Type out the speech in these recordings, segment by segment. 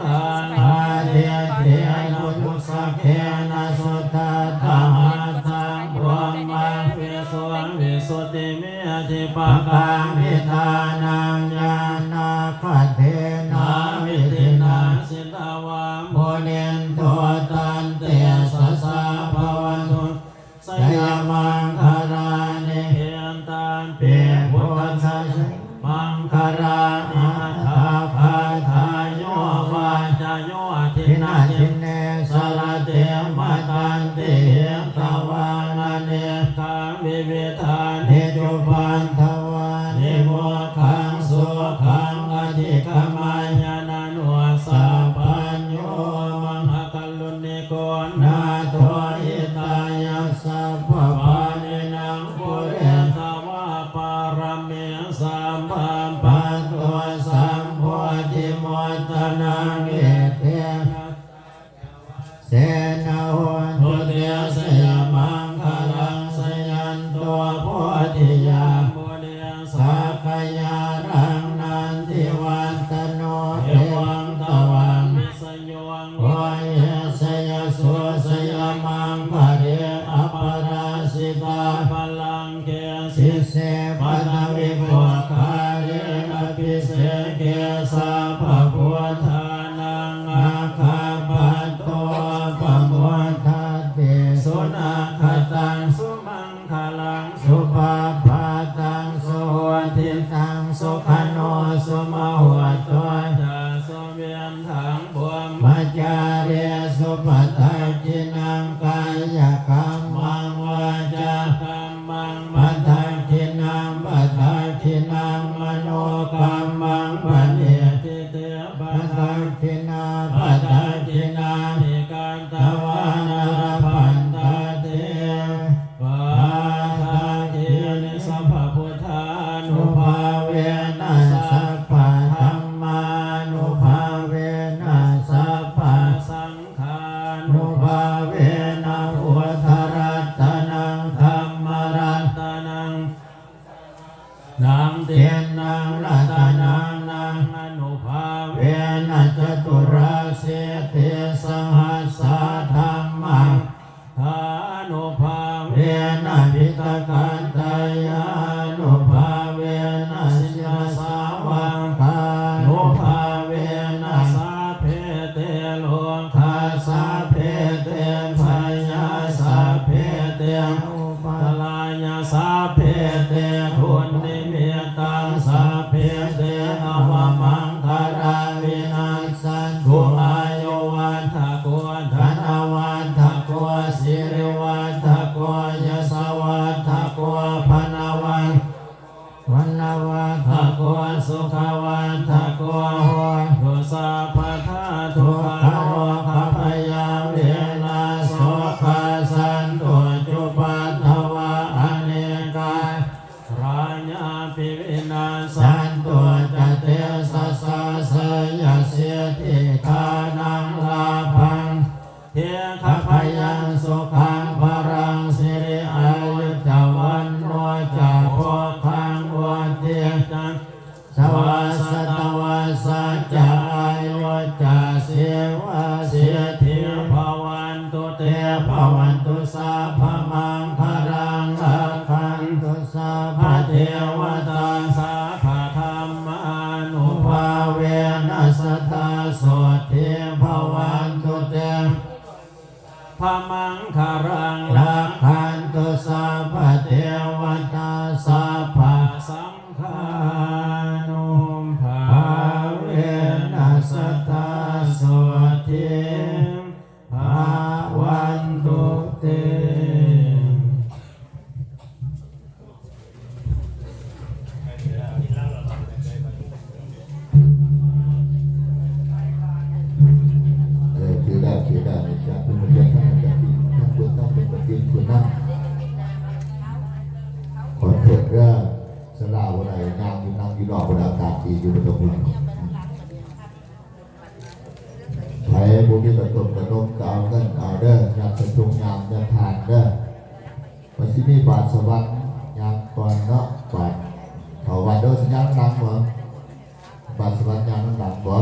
ອາທິເຕນະ ບຸດສະເກນະ ສຸທັດຖະຫັດຖະ ບຣມະວິສຸດທິ ວິສຸດທິ ທິປະການ ນິທານັງ ຍານະກະເທນະ ວິທິນາ ຈິດຕະວາ ມຸນິນໂດ ຕັນເຕຊະສາ ພະວັນຕຸ ສະຍະມັງຄະລານິ ເອຕັມປີ ພຸດທະສະຍະມັງຄະລາອາຖາກາທາ ໂຍວາຈະໂຍ ທິນນະທິນເນ ສະລະເຕ ມະຕັນຕິ ຫິຕະວານະເນກາ ວິວິທານິ ຈຸປັດຖະວານິ ໂມກຂັງສຸຂັງ ອະທິກະມະຍະ ນະໂນ ສັບພັນໂຍ ມະຫາກະລຸນນິໂກ ນາໂຖ ຫິຕາຍະ ສັບພະປານິນັງ ປູເຣຕະວາ ປາລະມີ ສັບພະ ປັດໂຕ ສຳໂພທິມຸດຕະນັງ ເອເຕນະ ເສນະ ໂຫຕຸ ເຕ ສະຍະມັງຄະລັງ ສະຍັນໂຕ ໂພທິຍາ ມຸນີ ສັກກະຍາລັງ ນັນທິວັດຕະໂນ ເອວັງຕະວັງ ວິສໂຍ ໂອ ເຍ ສະຍະໂສ ສະຍະມັງຄະເລ ອະປະລາຊິຕາ ພະລັງ ເກ ສິເສ ປະທະວິປຸກຄາເລ ອະພິເສເກ ສັບພະພຸດທານັງ ອາຄາປັດໂຕ ປະມຸດທາຕິ ສຸນາຄະຕັງ ສຸມັງຄະລັງ ສຸພະພາຕັງ ສຸໂຫຕິຕັງ ສຸຂະໂນ ສຸມະໂຫໂຕ ຈາ ສຸວິນ ທັງ ພົມມະຈາຣີ ສຸປະທັກຂິນັງ ກາຍະກັມມັງ ວາຈາກັມມັງ ປະທັກຂິນັງ ປະທັກຂິນັງ ມະໂນກັມມັງ ປະນິດຖິຕິ ປະທັກຂິນາ ປະທັກຂິນາ ຕິກັດຕະວາ ນະລະພັນຕະເຕ ປະທັກຂິນ ສັບພະພຸດທານຸພາເວນະ ສັບພະທຳມານຸພາເວນະ ສັບພະສັງ ຄານຸພາເວນະ ພຸດທະລັດຕະນັງ ທຳມະລັດຕະນັງ ນັງ ຕິນນັງ ລັດຕະນັງ ນັງ ອະນຸພາເວນະ ຈະຕຸລະສິດທິ ສະຫັດສະທຳມະທານຸພາເວນະ ພິຕະກັນຕະຍານຸພາເວນະ ຊິນນະສາວະການຸພາເວນະ ສັບເພ ເຕ ໂລຄາ ສັບເພ ເຕ ພະຍາ ສັບເພ ເຕ ອັນຕະລາຍະ ສັບເພ ເຕ ດຸນນິມິດຕັງ ສັບເພ ເຕ ອະວະມັງຄະລາ ວິນັດສັນຕຸ ອາຍຸວັດຖະໂກ ທະນະວັດຖະໂກ ສິລິວັດຖະໂກ ຢະສະວັດຖະໂກ ພະນະວັດ ວັນນະວັດຖະໂກ ສຸຂະວັດຖະໂກ ໂຫຕຸ ສັບພະທາ ທຸກຂະໂລຄະພະຍາ ເວລາ ໂສກາ ສັນຕຸ ຈຸປັດຖະວາ ອະເນກາ ລາຍາປິ ວິນັດສັນຕຸ ຈະເຕຊະສາ ໄຊຍະສິດທິທານັງ ລາພັງ ທີຄະພະຍັງ ສຸຂັງ ພະລັງ ສິລິ ອາຍຸ ຈະວັນໂນ ຈະໂພຄັງ ວຸດທິ ຈະຊະວາ ຊະຕະວັດສະ ຈະອາຍຸ ຈະຊີວະ ສິດທິ ພະວັນຕຸ ເຕ ພະວັນຕຸ ສັບພະມັງຄະລັງ ລັກຂັນຕຸ ສັບພະເທວະຕາ ສັບພະທຳມານຸພາເວນະ ສະຕາໂສດຖີ ພະວັນຕຸ ເຕ ພະມັງຄະລັງ ລັກຂັນຕຸ ສັບພະເທວະຕາ ສັບພະສັງຄານຸພາເວນະ ສະຕາໂສດຖີ ພະວັນຕຸ ເຕ. ເອີ ຖືແລ້ວ ຖືແລ້ວ ຈາກເພິ່ນມາເຮັດທາງກະຕິ ທາງເພິ່ນ ທາງເພິ່ນກະຕິເພິ່ນນຳ ຂໍໂທດເດີ ສະຫຼາບໍ່ໄດ້ ຍ່າງຢູ່ ນັ່ງຢູ່ນອກບໍ່ໄດ້ ອາກາດດີຢູ່ ບໍ່ຕ້ອງຫ່ວງ. ໃຜບໍ່ມີກະຕົ້ມກະນົມກະເອົາເງິນເອົາເດີ ຍັດໃສ່ຖົງຍາມຍັດທານເດີ. ມັນຊິມີບາດສະຫວັດຍາມກ່ອນເນາະ ບາດເຂົ້າວັດເດີ ຊິຍ່າງນຳຫຼັງບໍ່? ບາດສະຫວັດຍ່າງນຳຫຼັງບໍ່?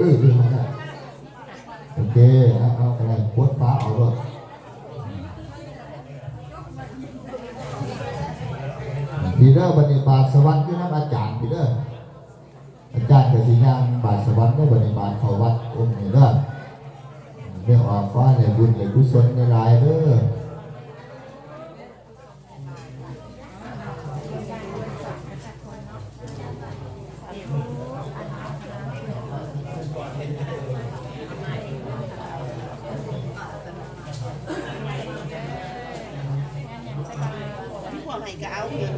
ເອີ ໂອເຄ ເອົາ ເອົາ ເອົາ ກົດຟ້າເອົາໂລດ ພີ່ເດີ. ບັດນີ້ບາດສະຫວັດຢູ່ນຳອາຈານ ພີ່ເດີ. ອາຈານກໍຊິຍ່າງບາດສະຫວັດເດີ ບັດນີ້ບາດເຂົ້າວັດອົງນີ້ເດີ. ແມ່ອອກຂໍໃຫ້ໄດ້ບຸນໄດ້ກຸສົນຫຼາຍໆເດີ. ພວກໃຫ້ກໍເອົາເອງ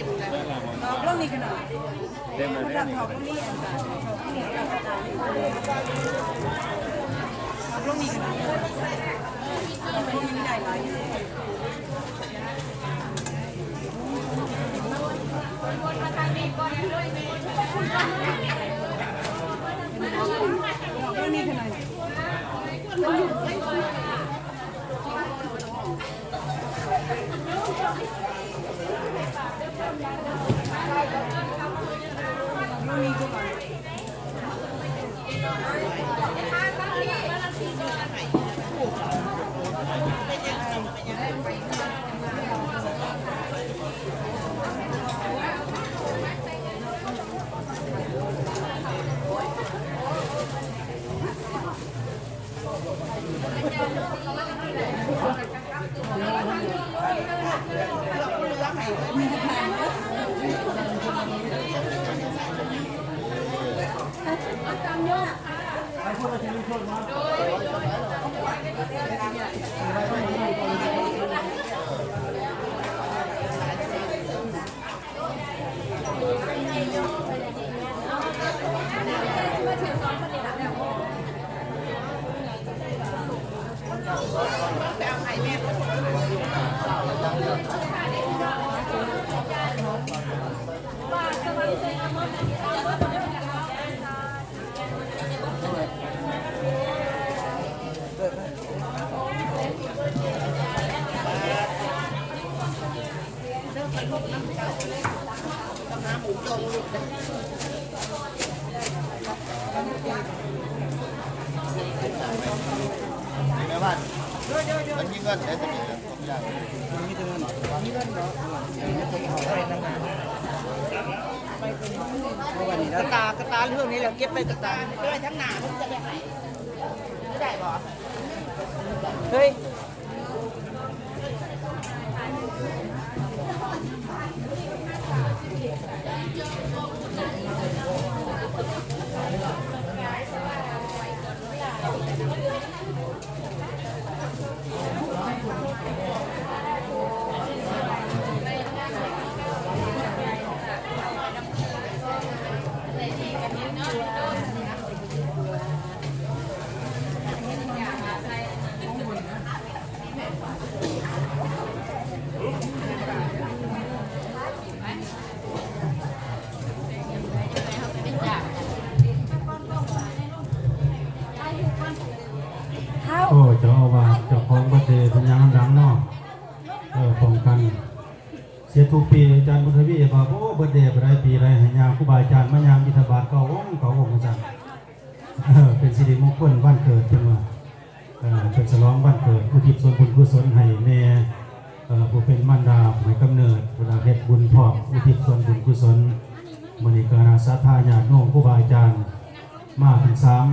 ເບິ່ງນີ້ກໍໄດ້ ເຕັມເລີຍເດ້ນີ້ ເອົາເບິ່ງນີ້ກໍໄດ້ ເອົາເບິ່ງນີ້ກໍໄດ້ ເອົາເບິ່ງນີ້ກໍໄດ້ ເອົາເບິ່ງນີ້ກໍໄດ້. ແມ່ບ້ານ ມັນມີເງິນໄດ້ຕົວນີ້ນະ ທຸກຢ່າງ ມີແຕ່ເງິນ ມີເງິນເນາະ ກະຕາ ກະຕາເລື່ອງນີ້ແຫຼະ ເກັບໄວ້ກະຕາ ໄປໄວ້ທາງໜ້າ ເພິ່ນຈະໄປໃຫ້ ໄດ້ບໍ່ ເຮີ້ຍ. ໂອ້ ເຈົ້າອາວາດ ເຈົ້າຂອງວັດເດ ເພິ່ນຍ່າງນຳຫຼັງເນາະ ເອີ ປ້ອງກັນ ເສຍທຸກປີ ອາຈານບຸນທະວີວ່າ ໂອ້ ເບິດເດ ບໍ່ໄດ້ປີໃດ ໃຫ້ຍ່າງ ຄູບາອາຈານມາຍ່າງບິນທະບາດເກົ້າອົງ ເກົ້າອົງ ວ່າຊັ້ນ. ເອີ ເປັນສິລິມົງຄົນວັນເກີດເພິ່ນວ່າ ເອີ ເພິ່ນສະຫຼອງວັນເກີດ ອຸທິດສ່ວນບຸນກຸສົນໃຫ້ແມ່ ເອີ ຜູ້ເປັນມານດາໃຫ້ກຳເນີດ ເພິ່ນວ່າເຮັດບຸນພ້ອມ ອຸທິດສ່ວນບຸນກຸສົນ. ມື້ນີ້ກໍຄະນະສັດທາຍາດໂຍມ ຄູບາອາຈານ ມາເຖິງສາມ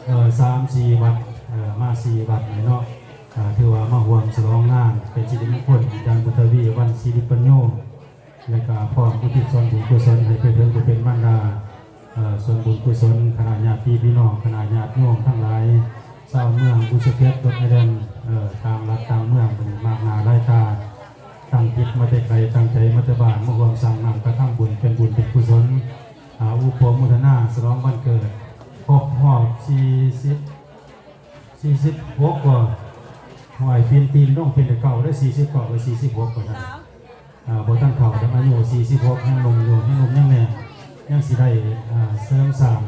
ເອີ ສາມສີ່ວັດ ເອີ ມາສີ່ວັດນີ້ເນາະ ເອີ ຖືວ່າມາຮ່ວມສະຫຼອງງານ ເປັນສິລິມົງຄົນ ອາຈານບຸນທະວີ ວັນສິລິປັນໂຍ ແລະກະພ້ອມອຸທິດສ່ວນບຸນກຸສົນໃຫ້ໄປເຖິງຜູ້ເປັນມານດາ ເອີ ສ່ວນບຸນກຸສົນ ຄະນະຍາດຕິພີ່ນ້ອງ ຄະນະຍາດໂຍມທັງຫຼາຍ ຊາວເມືອງບຸສະເກັດ ລົດໄອແລນ ເອີ ຕ່າງລັດຕ່າງເມືອງ ບັດນີ້ມາກໜ້າຫຼາຍຕາ ຕັ້ງຈິດມາແຕ່ໄກ ຕັ້ງໃຈມາແຕ່ບ້ານ ມາຮ່ວມສ້າງນ້ຳກະທຳບຸນ ເປັນບຸນເປັນກຸສົນ ອາ ອຸປະໂມທະນາສະຫຼອງວັນເກີດ ຄົບຮອບສີ່ສິບ ສີ່ສິບຫົກ ກໍຫ້ອຍປີນຕີນລົງເປັນແຕ່ເກົ່າເດ້ ສີ່ສິບເກົ້າ ຫຼື ສີ່ສິບຫົກ ວ່າຊັ້ນ ອາ ບໍ່ທັນເຖົ້າດອກ ອາຍຸສີ່ສິບຫົກ ຍັງໜຸ່ມຢູ່ ຍັງໜຸ່ມຍັງແໜ້ນ ຍັງຊິໄດ້ ອາ ເສີມສ້າງ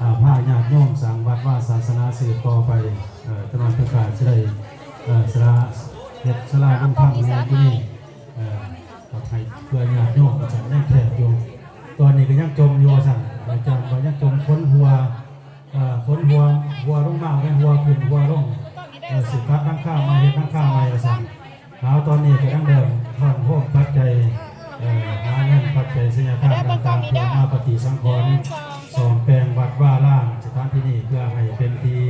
ອາ ພາຍາດໂຍມສ້າງວັດວາສາສະໜາສືບຕໍ່ໄປ ເອີ ຕະນອນເພິ່ນກະຊິໄດ້ ເອີ ສາລາ ເຮັດສາລາລົງທຳໃນທີ່ນີ້ ເອີ ກໍໃຫ້ເພື່ອຍາດໂຍມ ວ່າຊັ້ນ ຍັງແຄບຢູ່ ຕອນນີ້ກໍຍັງຈົມຢູ່ ວ່າຊັ້ນ ອາຈານວ່າຍັງຈົມ ຝົນຮົ່ວ ເອີ ຝົນຮົ່ວ ຮົ່ວລົງມາ ແມ່ນຮົ່ວຂຶ້ນຮົ່ວລົງ ເອີ ຊິຕັດຫຼັງຄາໃໝ່ ເຮັດຫຼັງຄາໃໝ່ ວ່າຊັ້ນ. ເອົາ ຕອນນີ້ກຳລັງເລີ່ມທ້ອນໂຮມປັດໄຈ ເອີ ຫາເງິນປັດໄຈໄຊຍະທານຕ່າງໆ ເພື່ອມາປະຕິສັງຂອນ ສ້ອມແປງວັດວາລາມ ສະຖານທີ່ນີ້ ເພື່ອໃຫ້ເປັນທີ່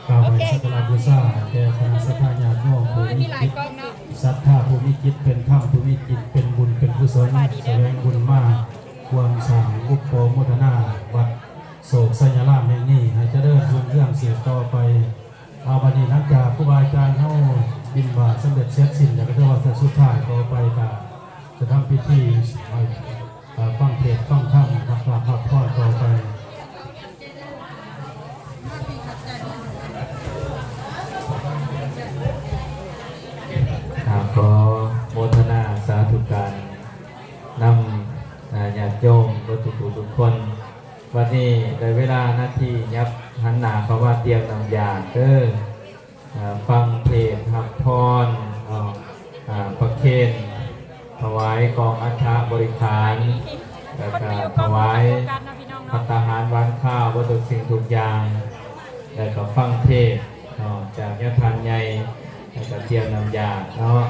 ກາບໄຫວ້ສັກກາລະບູຊາແກ່ຄະນະສັດທາຍາດໂຍມຜູ້ມີຈິດສັດທາ ຜູ້ມີຈິດເປັນທຳ ຜູ້ມີຈິດເປັນບຸນເປັນກຸສົນ ສະແຫວງບຸນມາຮ່ວມສ້າງອຸປະໂມທະນາວັດໂຊກໄຊຍາລາມແຫ່ງນີ້ ໃຫ້ຈະເລີນຮຸ່ງເຮືອງສືບຕໍ່ໄປ. ເອົາ ບັດນີ້ຫຼັງຈາກຄູບາອາຈານເຮົາບິນບາດສຳເລັດເສັດສິ້ນແລ້ວ ກໍຖືວ່າເທື່ອສຸດທ້າຍ ຕໍ່ໄປກະ ຈະທຳພິທີ ເອີ ຟັງເທດຟັງທຳ ຮັບລາບຮັບພອນຕໍ່ໄປ. ຂໍໂມທະນາສາທຸການນຳ ອາ ຍາດໂຍມເບິດທຸກຜູ້ທຸກຄົນ. ບັດນີ້ໄດ້ເວລານາທີ ຫຍັບຫັນໜ້າເຂົ້າມາຕຽມນ້ຳຢາດເດີ. ອາ ຟັງເທດຮັບພອນເນາະ ອາ ປະເຄນຖວາຍກອງອັດຖະບໍລິຂານ ແລ້ວກະຖວາຍພັດຕາຫານຫວານຄາວເບິດທຸກສິ່ງທຸກຢ່າງ ແລ້ວກະຟັງເທດເນາະ ຈາກຍາທ່ານໃຫຍ່ ແລ້ວກະຕຽມນ້ຳຢາດເນາະ.